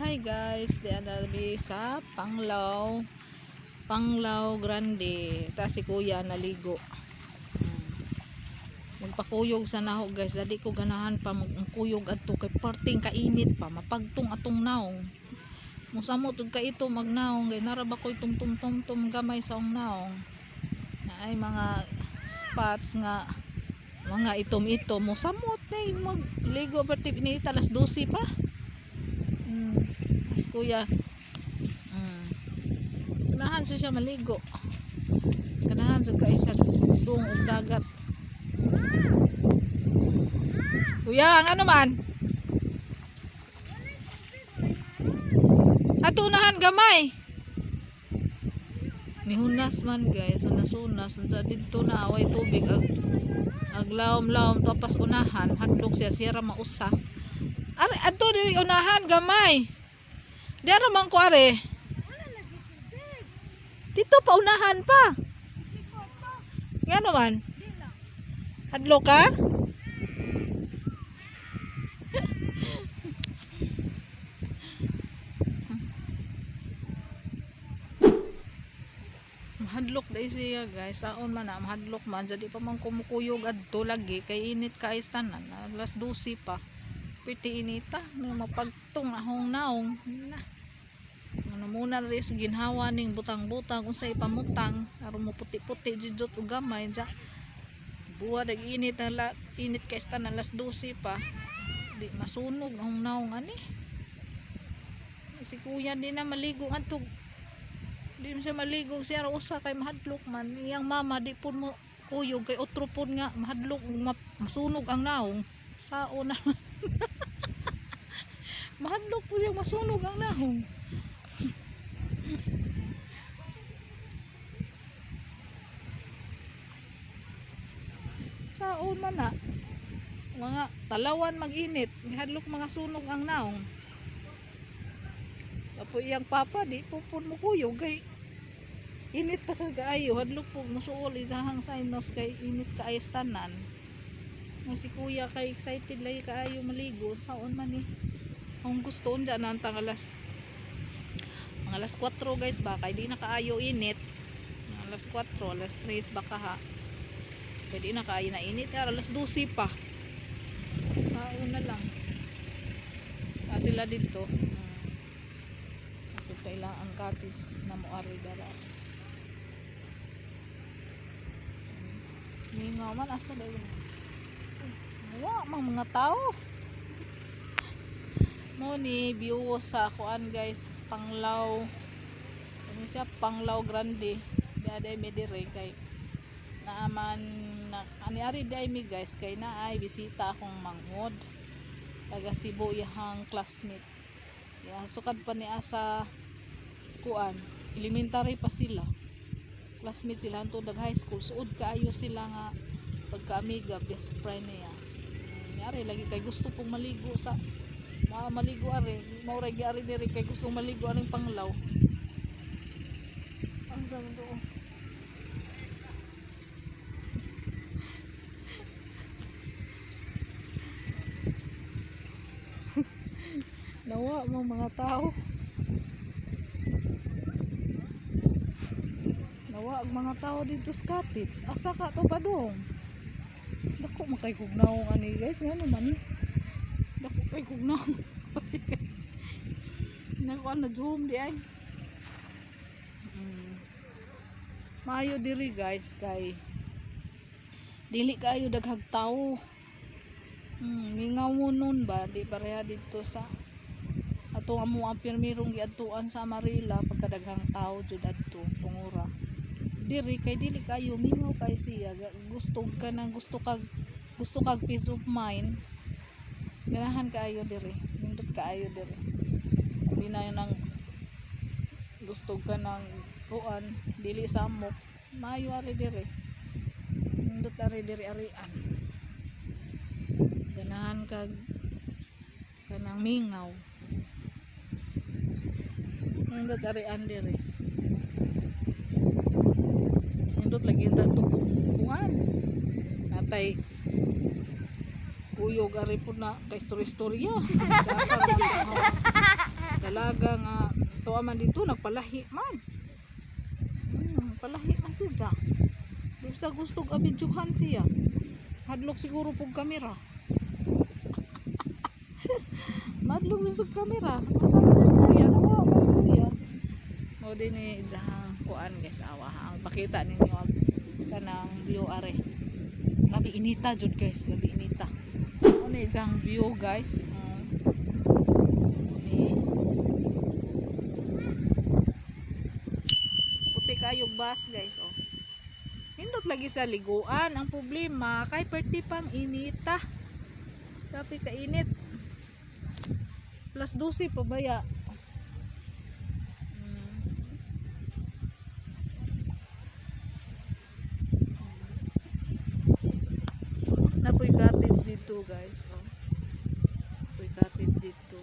Hi guys, di mi sa Panglao. Panglao Grande. Ta si Kuya naligo. Magpakuyog sa naho, guys. Dadi ko ganahan pa magkuyog adto kay parting kainit pa, mapagtong atong naong. Musamot ug kaito magnaong kay nara ba koy tum tum tum tum gamay sa ong naong. Na ay mga spots nga mga itom-itom, mosamot na magligo perti inita, alas 12 pa. As kuya. Ganahan siya siya maligo. Ganahan sa kay siya dung og dagat. Kuya, ang ano man? Ato unahan gamay. Nihunas man, guys, hunas-hunas unsa didto na away tubig ag aglawom-lawom, tapos unahan hadlok siya siya ra mausa. Ari adto diri unahan gamay. Di ara man ko are. Dito pa unahan pa. Ngano man? Hadlok ka? Mahadlok dai siya, guys. Saon man na mahadlok man jadi pa man kumukuyog adto lagi kay init kay tanan. Alas 12 pa. Piti inita nga mapagtong ahong naong na. Ano muna rin sa ginhawa ning butang-butang unsay pamutang aron mo puti-puti judot og gamay ja. Buwa dag init na la, init kay tanan, alas 12 pa. Di masunog ahong naong ani. Si kuya di na maligo adto, di mo siya maligo siya ra usa kay mahadlok man. Iyang mama di pud mo kuyog kay otro pud nga mahadlok masunog ang naong. Sao na mahadlok po siya masunog ang naong. Saon man na mga talawan mag-init, gihadlok mga sunog ang naong. Apo iyang papa di po pud mo kuyog kay init pa sa kaayo, hadlok po musuol isahang sinus kay init kaayo tanan. Nga si kuya kay excited lagi kaayo maligo, saon man ni ang gusto unja na ang alas mga alas 4, guys, ba kay di na kaayo init. Mga alas 4, alas 3 baka ha, pwede na kaayo na init. Ara alas 12 pa, saon na lang ah, sila dito. Kasi kailangan ang katis na mo ari dara. Mingaw man asa dayon. Wa mang mga tao. Mo ni view sa kuan, guys, Panglao. Ano siya, Panglao Grande. Di aday mi dire kay naaman na ani ari di ay mi, guys, kay naay bisita akong manghod. Taga Cebu, iyahang classmate. Ya, sukad pa ni asa kuan, elementary pa sila. Classmate sila hantod nag high school. Suod kaayo sila nga pagkaamiga, best friend niya. Yari lagi kay gusto pong maligo sa mga maligo ari, mao ra gi ari diri kay gusto maligo aning Panglaw. Ang ganda oh. Nawa mo mga tao. Nawa ang mga tao dito sa cottage. Asa ka to ba dong? Dako man kay kugnaong ani, guys, ngano man ni? Dako kay kugnaong. Nako na zoom di ay. Maayo diri, guys, kay dili kaayo daghag tao. Mingaw mo nun ba di pareha dito sa ato amo ang pirmirong giadtuan sa Amarilla, pagkadaghang tao jud adto tungura. Diri kay dili kayo, mingaw kay siya. Gusto ka nang gusto kag peace of mind. Ganahan kaayo diri, nindot kaayo diri. Di na yun ang gusto ka ng kuan, dili samok. Maayo ari diri. Nindot ari diri arian. Ganahan kag kanang mingaw. Nindot arian diri. Nindot lagi yung kuan. Natay kuyog ari po na kay story-storya. Asa naman to. Dalaga nga tuwa man dito nagpalahi man. Palahi man siya. Di sa gusto og abidyuhan siya. Hadlok siguro pug kamera. Madlok sa kamera. Asa man si kuya? Nawa mas kuya. Mo din ni diyang kuan, guys, awa ha. Ang pakita ninyo ang kanang view are. Grabe inita jud, guys, grabe inita. Mo ni diyang view, guys. Ni puti kayo bus, guys, oh. Hindot lagi sa liguan. Ang problema kay perti pang inita. Grabe ka init. Plus 12 pa baya. Napoy cottage dito, guys. Oh. Napoy cottage dito.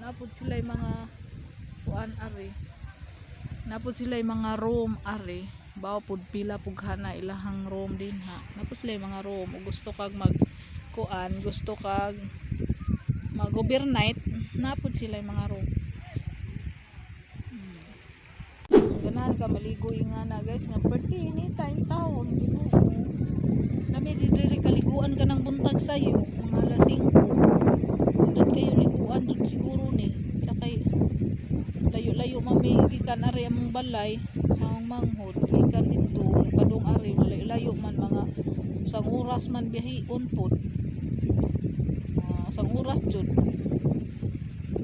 Napod sila yung mga kuan are. Napod sila yung mga room are. Bawa pud pila pughana ilahang room din ha. Napod sila yung mga room. O gusto kag mag kuan, gusto kag mag overnight, napod sila yung mga room. Ganahan ka maligo nga na, guys, nga perti inita in taon, Ginoo. Lami diri kaliguan ka ng buntag sayo mga alas 5. Nindot kayo liguan jud siguro ni. Tsaka layo-layo mami gikan ari among balay sa among manghod gikan didto padung ari malayo-layo man, mga isang oras man biyahion pod. Isang oras jud.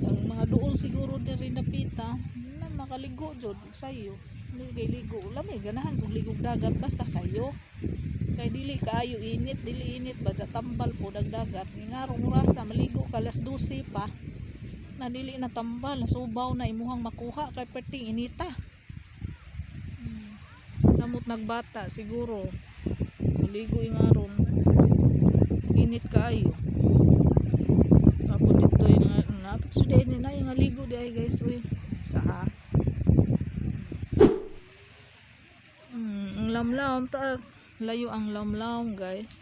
Ang mga duol siguro diri napita na makaligo jud sayo. Hindi kay ligo lami ganahan kog ligog dagat basta sayo. Kay dili kaayo init, dili init ba, tambal po dagdagat. Ngarong orasa maligo ka alas 12 pa na dili na tambal, subaw na imuhang makuha kay perting inita. Samot nagbata siguro maligo ingaron init kaayo. Tapos dito yung nga napit so dahil na yung ligo di ay, guys, uy sa ang lamlam taas layo ang lamlam, guys.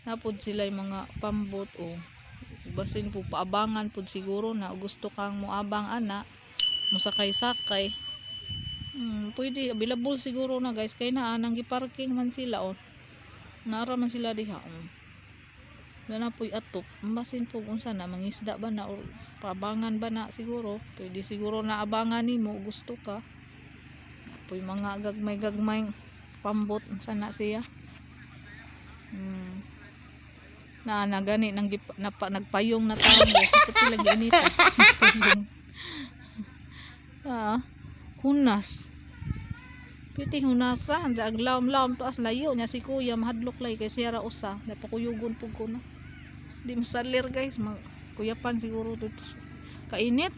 Napod sila yung mga pambot o basin po paabangan pod siguro na gusto kang moabang ana mosakay-sakay. Pwede available siguro na, guys, kay naa nang giparking man sila oh. Naara man sila diha oh. Na po'y atop basin po unsa na mangisda ba na or paabangan ba na siguro, pwede siguro na abangan nimo gusto ka. Po'y mga gagmay-gagmay pambot unsa na siya. Na na gani nang napa, nagpayong na taon, guys, puti lagi inita nagpayong. Ah, hunas. Piti hunasa, ang lawom-lawom taas layo niya si kuya mahadlok lay kay siya ra usa, napakuyugon pug ko na. Di masalir, guys, mag kuyapan siguro dito. Kainit.